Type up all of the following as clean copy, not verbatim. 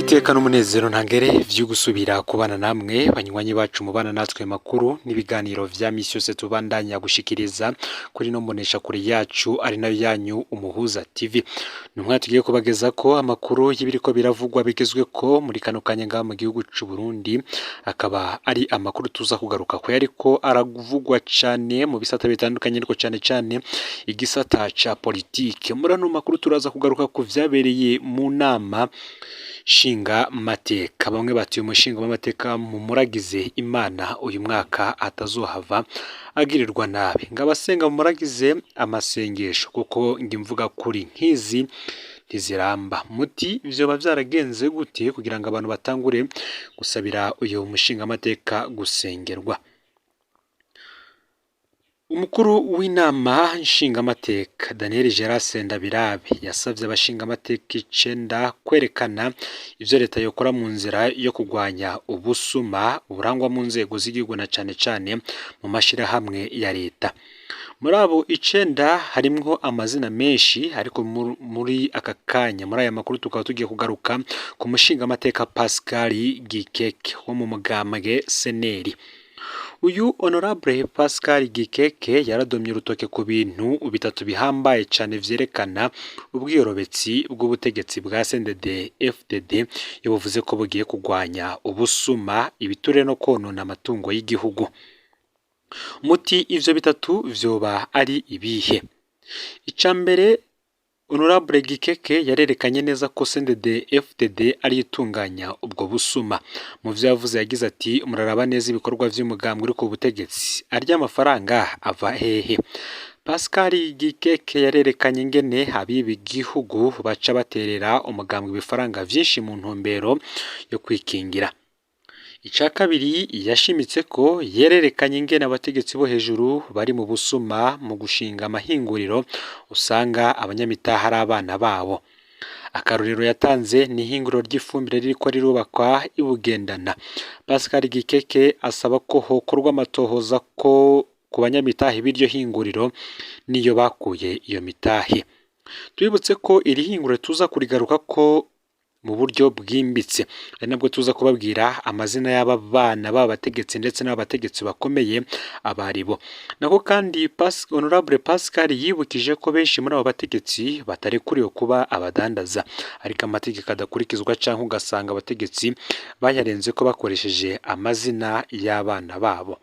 Niteka n'umunezero ntangere vyo gusubira kubana namwe, banywanyi bacu mubana natwe makuru n'ibiganiro vya misi yose tubandanya gushikiriza kuri no mbonesha kure yacu, ari nayo yanyu Umuhuza TV. Ni umwanya tugiye kubageza ko amakuru y'ibiriko biravugwa bigezweko muri kano kanya ngaha mu gihugu c'u Burundi, akaba ari amakuru tuza kugaruka ko yariko aravugwa cane mu bisata bitandukanye, ariko cane cane igisata ca politike. Muri ano makuru turaza kugaruka ku vyabereye mu nama nshinga mateka. Bamwe batuye umushinga w'amateka mumuragize Imana uyu mwaka atazohava agirirwa nabi, ngo abasenga mumuragize amasengesho, kuko ngo imvuga kuri nkizi ntiziramba. Muti vyoba vyaragenze gute kugira ngo abantu batangure gusabira uyu mushingamateka gusengerwa? Umukuru w'inama nshingamateka Daniel Gerard Ndabirabe yasavye abashingamateka 9 kwerekana ivyo leta yokora mu nzira yo kugwanya ubusuma burangwa mu nzego z'igihugu, na cane cane mu mashirahamwe ya leta. Muri abo 9 harimwo amazina menshi, ariko muri aka kanya, muri aya makuru, tukaba tugiye kugaruka ku mushingamateka Pascal Gikeke wo mu mugambwe Seneri. Uyu Honorable Pascal Gikeke yaradomye urutoke ku bintu bitatu bihambaye cane vyerekana ubwiyorobetsi bw'ubutegetsi bwa CNDD FDD iyo buvuze ko bugiye kugwanya ubusuma, ibiture no konona amatungo y'igihugu. Muti ivyo bitatu vyoba ari ibihe? Ica mbere, Honorable Gikeke yarerekanye neza ko CNDD FDD ariyo itunganya ubwo busuma. Mu vyo yavuze yagize ati: "Muraraba neza ibikorwa vy'umugambwe uri ku butegetsi, arya amafaranga ava hehe?" Pascal Gikeke yarerekanye ingene abiba igihugu baca baterera umugambwe ibifaranga vyinshi mu ntumbero yo kwikingira. Ica kabiri yashimitse ko yererekanye ingene abategetsi bo hejuru bari mu busuma mu gushinga amahinguriro, usanga abanyamitahe ari abana babo. Akarorero yatanze ni ihinguriro ry'ifumbire ririko rirubakwa i Bugendana. Pascal Gikeke asaba ko hokorwa amatohoza ko ku banyamitahe b'iryo hinguriro n'iyo bakuye iyo mitahe. Tubibutse ko iri hinguriro tuza kurigaruka ko mu buryo bwimbitse, ari nabwo tuza kubabwira amazina y'aba bana b'aba bategetsi ndetse n'abategetsi bakomeye abaribo. Nako kandi Honorable Pascal yibukije ko benshi muri abo bategetsi batarekuriwe kuba abadandaza, ariko amategeko adakurikizwa canke ugasanga abategetsi bayarenze ko bakoresheje amazina y'abana babo.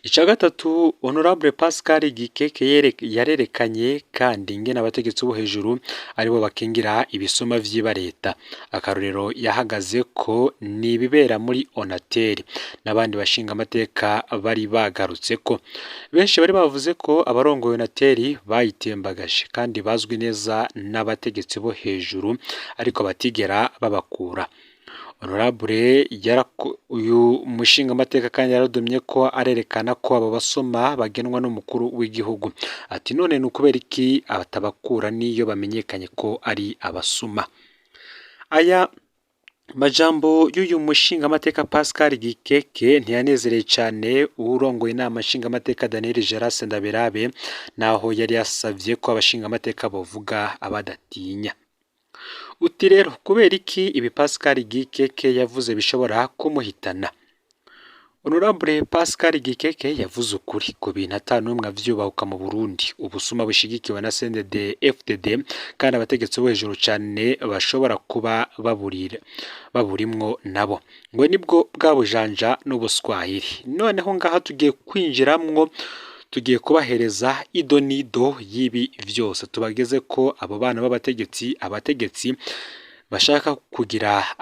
Ica gatatu, Honorable Pascal Gikeke yarerekanye kandi ingene abategetsi bo hejuru aribo bakingira ibisuma vyiba leta. Akarorero yahagaze ko ni ibibera muri Onatel n'abandi bashingamateka bari bagarutseko. Benshi bari bavuze ko abarongoye Onatel bayitembagaje kandi bazwi neza n'abategetsi bo hejuru, ariko batigera babakura. Honorable uyu mushingamateka kandi yaradomye ko arerekana ko abo basoma bagenwa n'umukuru w'igihugu. Ati: "None ni ukubera iki atabakura n'iyo bamenyekanye ko ari abasuma?" Aya majambo y'uyu mushingamateka Pascal Gikeke ntiyanezereye cane uwurongoye inama nshingamateka Daniel Gerard Ndabirabe, naho yari yasavye ko abashingamateka bovuga abadatinya. Uti rero kubera iki ibi Pascal Gikeke yavuze bishobora kumuhitana? Honorable Pascal Gikeke yavuze ukuri ku bintu ata n'umwe avyubahuka mu Burundi: ubusuma bushigikiwe na CNDD FDD, kandi abategetsi bo hejuru cane bashobora kuba baburira baburimwo nabo, ngo nibwo bwa bujanja n'ubuswahili. Noneho ngaha tugiye kwinjiramwo, tugiye kubahereza ido n'ido y'ibi vyose, tubageze ko abo bana b'abategetsi, abategetsi bashaka kugira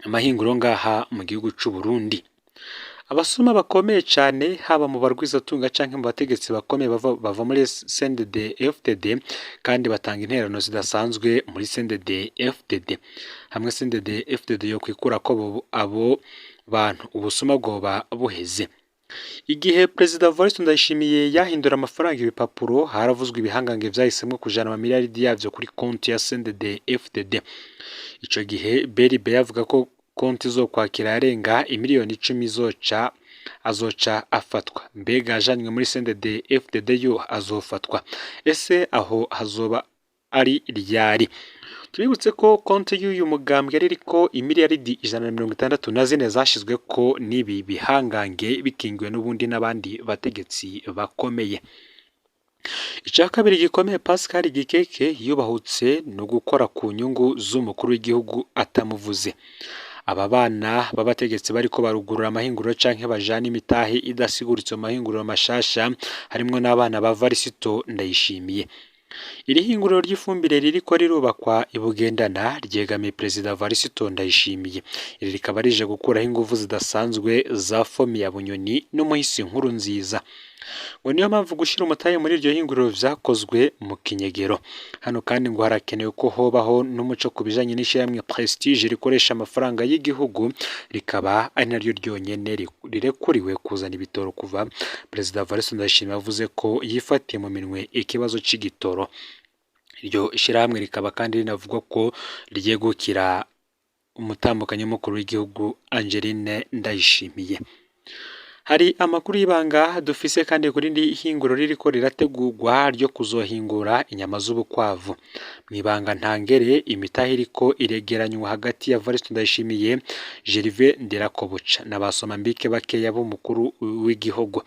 amahinguriro ngaha mu gihugu c'u Burundi. Abasuma bakomeye cane, haba mu barwizatunga canke mu bategetsi bakomeye, bava muri CNDD FDD kandi batanga intererano zidasanzwe muri CNDD FDD. Hamwe CNDD FDD yo kwikura ko abo bantu, ubusuma bwoba buheze. Igihe Perezida Evariste Ndayishimiye yahindura amafaranga ibipapuro, haravuzwe ibihangange vyahisemwo kujana amamiliyaridi yavyo kuri konti ya CNDD FDD. Ico gihe BRB yavuga ko konti zo kwakira yarenga imiliyoni 10 zoca azoca afatwa. Mbega ajanywe muri CNDD FDD yo azofatwa? Ese aho hazoba ari ryari. Tubibutse ko konti y'uyu mugambwe yari iriko imiliyaridi 164 zashizweko n'ibi bihangange bikingiwe n'ubundi n'abandi bategetsi bakomeye. Ica kabiri gikomeye Pascal Gikeke yubahutse no gukora ku nyungu z'umukuru w'igihugu atamuvuze. Aba bana b'abategetsi bariko barugurura amahinguriro canke bajana imitahe idasiguritse mu mahinguriro mashasha, harimwo n'abana ba Varisito Ndayishimiye. Iri hinguriro ry'ifumbire ririko rirubakwa i Bugendana ryegamiye Perezida Varisito Ndayishimiye. Iri rikaba rije gukuraho inguvu zidasanzwe za Fomi ya Bunyoni n'umuhisi Nkurunziza. Ngo niyo mpamvu gushira umutahe muri iryo hinguriro vyakozwe mu kinyegero. Hano kandi ngo harakenewe ko hobaho n'umuco ku bijanye n'ishirahamwe Prestige rikoresha amafaranga y'igihugu, rikaba ari naryo ryonyene rirekuriwe kuzana ibitoro kuva Perezida Evariste Ndayishimiye avuze ko yifatiye mu minwe ikibazo c'igitoro. Iryo shirahamwe rikaba kandi rinavugwa ko ryegukira umutambukanyi w'umukuru w'igihugu Angeline Ndayishimiye. Hari amakuru y'ibanga dufise kandi kuri rindi hinguriro ririko rirategurwa ryo kuzohingura inyama z'ubukwavu. Mw'ibanga ntangere imitahe iriko iregeranywa hagati ya Evariste Ndayishimiye, Gervais Ndirakobuca na ba Somambike bakeya b'umukuru w'igihugu.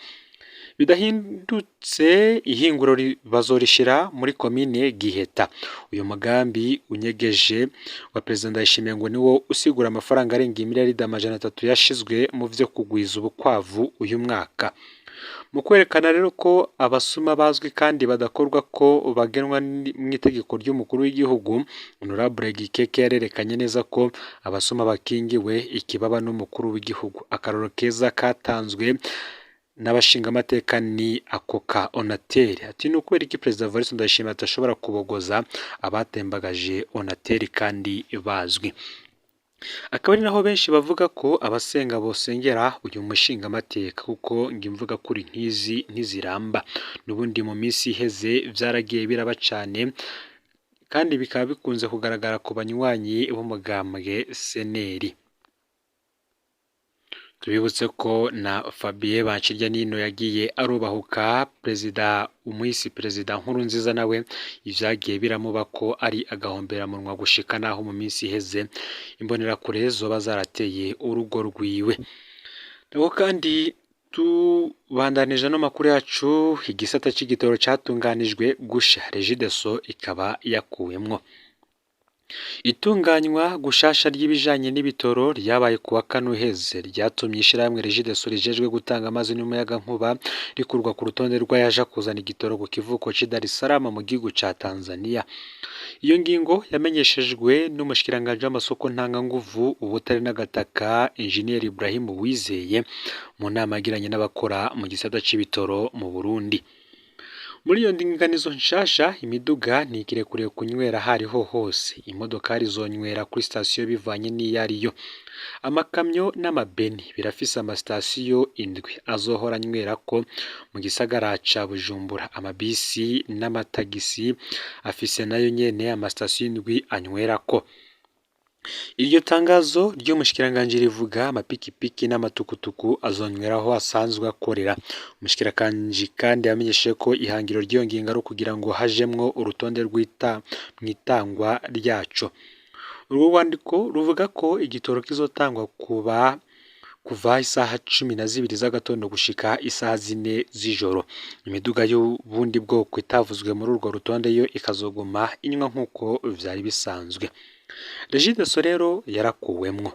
Bidahindutse ihinguriro bazorishira muri komine Giheta. Uyu mugambi unyegeje wa Perezida Ndayishimiye ngo niwo usigura amafaranga arenga imiliyaridi 300 yashizwe mu vyo kugwiza ubukwavu uyu mwaka. Mu kwerekana rero ko abasuma bazwi kandi badakorwa ko bagenwa mw'itegeko ry'umukuru w'igihugu, Honorable Gikeke yarerekanye neza ko abasuma bakingiwe ikibaba n'umukuru w'igihugu. Akarorero keza katanzwe n'abashingamateka ni ako ka Onatel. Ati ni ukubera iki Perezida Evariste Ndayishimiye atashobora kubogoza abatembagaje Onatel kandi bazwi. Akaba ari naho benshi bavuga ko abasenga bosengera uyu mushingamateka kuko ngo imvuga kuri nkizi ntiziramba. N'ubundi mu minsi iheze vyaragiye biraba cane kandi bikaba bikunze kugaragara ku banywanyi b'umugambwe Seneri. Tubibutse ko na Fabien Banshiryanino yagiye arubahuka Perezida umuhisi Perezida Nkurunziza nawe ivyagiye biramuba ko ari agahomberamunwa gushika naho mu minsi iheze imbonerakure zoba zarateye urugo rwiwe. Nabo kandi tubandanije ano makuru yacu, igisata c'igitoro catunganijwe gusha Regideso ikaba yakuwemwo. Itunganywa gushasha ry'ibijanye n'ibitoro ryabaye kuwa kane uheze ryatumye ishirahamwe Regideso rijejwe gutanga amazi n'umuyagankuba rikurwa ku rutonde rw'ayaja kuzana igitoro ku kivuko c'i Dar es Salaam mu gihugu ca Tanzania. Iyo ngingo yamenyeshejwe n'umushikiranganji w'amasoko ntanganguvu, ubutare n'agataka Engineer Ibrahim Uwizeye mu nama yagiranye n'abakora mu gisata c'ibitoro mu Burundi. Muri iyo ndinganizo nshasha imiduga ntikirekuriwe kunywera ahariho hose, imodokari zonywera kuri sitasiyo bivanye n'iyo ariyo. Amakamyo n'amabeni birafise amasitasiyo 7 azohora anywerako mu gisagara ca Bujumbura. Amabisi n'amatagisi afise nayo nyene amasitasiyo 7 anywerako. Iryo tangazo ry'umushikiranganji rivuga amapikipiki n'amatukutuku azonyweraho asanzwe akorera. Umushikiranganji kandi yamenyesheje ko ihangiro ry'iyo ngingo ari ukugira ngo hajemwo urutonde mw'itangwa ryaco. Urwo rwandiko ruvuga ko igitoro kizotangwa kuva isaha 12 z'agatondo gushika isaha 4 z'ijoro. Imiduga y'ubundi bwoko itavuzwe muri urwo rutonde yo ikazoguma inywa nk'uko vyari bisanzwe. Regideso rero yarakuwemwo.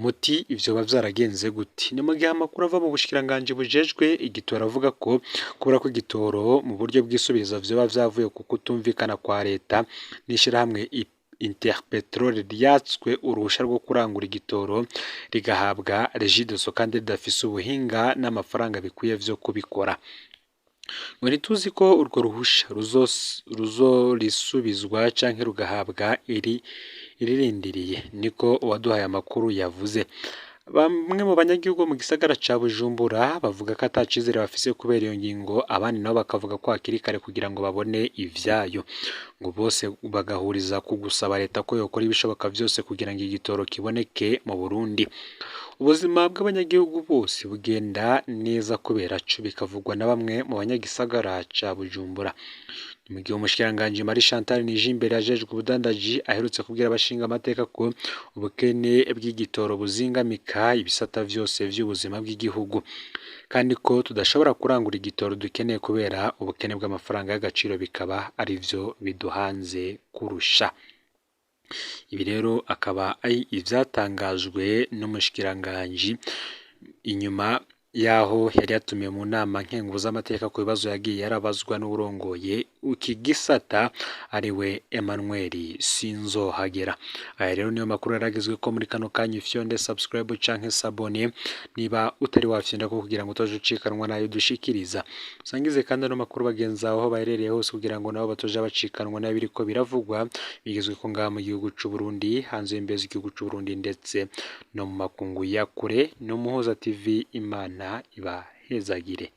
Muti ivyo biba vyaragenze gute? Ni mu gihe amakuru ava mu bushikiranganji bujejwe igitoro avuga ko kubura kw'igitoro mu buryo bw'isubiriza vyoba vyavuye ku kutumvikana kwa leta n'ishirahamwe Interpetrol ryatswe uruhusha rwo kurangura igitoro rigahabwa Regideso kandi ridafise ubuhinga n'amafaranga bikwiye vyo kubikora. Ngo ntituzi ko urwo ruhusha ruzorisubizwa canke rugahabwa iririndiriye, niko uwaduhaye amakuru yavuze. Bamwe mu banyagihugu mu gisagara ca Bujumbura bavuga ko ata cizere bafise kubera iyo ngingo, abandi nabo bakavuga ko hakiri kare kugira ngo babone ivyayo. Ngo bose bagahuriza ku gusaba leta ko yokora ibishoboka vyose kugira ngo igitoro kiboneke mu Burundi. Ubuzima bw'abanyagihugu bose bugenda neza kubera co, bikavugwa na bamwe mu banyagisagara ca Bujumbura. Mu gihe umushikiranganji Marie Chantal Nijimbere ajejwe ubudandaji aherutse kubwira abashingamateka ko ubukene bw'igitoro buzingamika ibisata vyose vy'ubuzima bw'igihugu, kandi ko tudashobora kurangura igitoro dukeneye kubera ubukene bw'amafaranga y'agaciro, bikaba arivyo biduhanze kurusha. Ibi rero akaba ari ivyatangajwe n'umushikiranganji inyuma yaho yari yatumiwe mu nama nkenguzamateka ku bibazo yagiye yarabazwa n'uwurongoye iki gisata ariwe Emmanuel Sinzohagera. Aya rero niyo makuru yaragezweko muri kano kanya. Ufyonde subscribe canke s'abonner niba utari wafyonda ko kugira ngo utaje ucikanwa nayo dushikiriza. Usangize kandi ano makuru bagenzi bawe aho baherereye hose kugira ngo nabo batoja bacikanwa n'ibiriko biravugwa bigezweko ngaha mu gihugu c'u Burundi, hanze y'imbibe z'igihugu c'u Burundi ndetse no mu makungu ya kure. No Muhoza TV, Imana ibahezagire.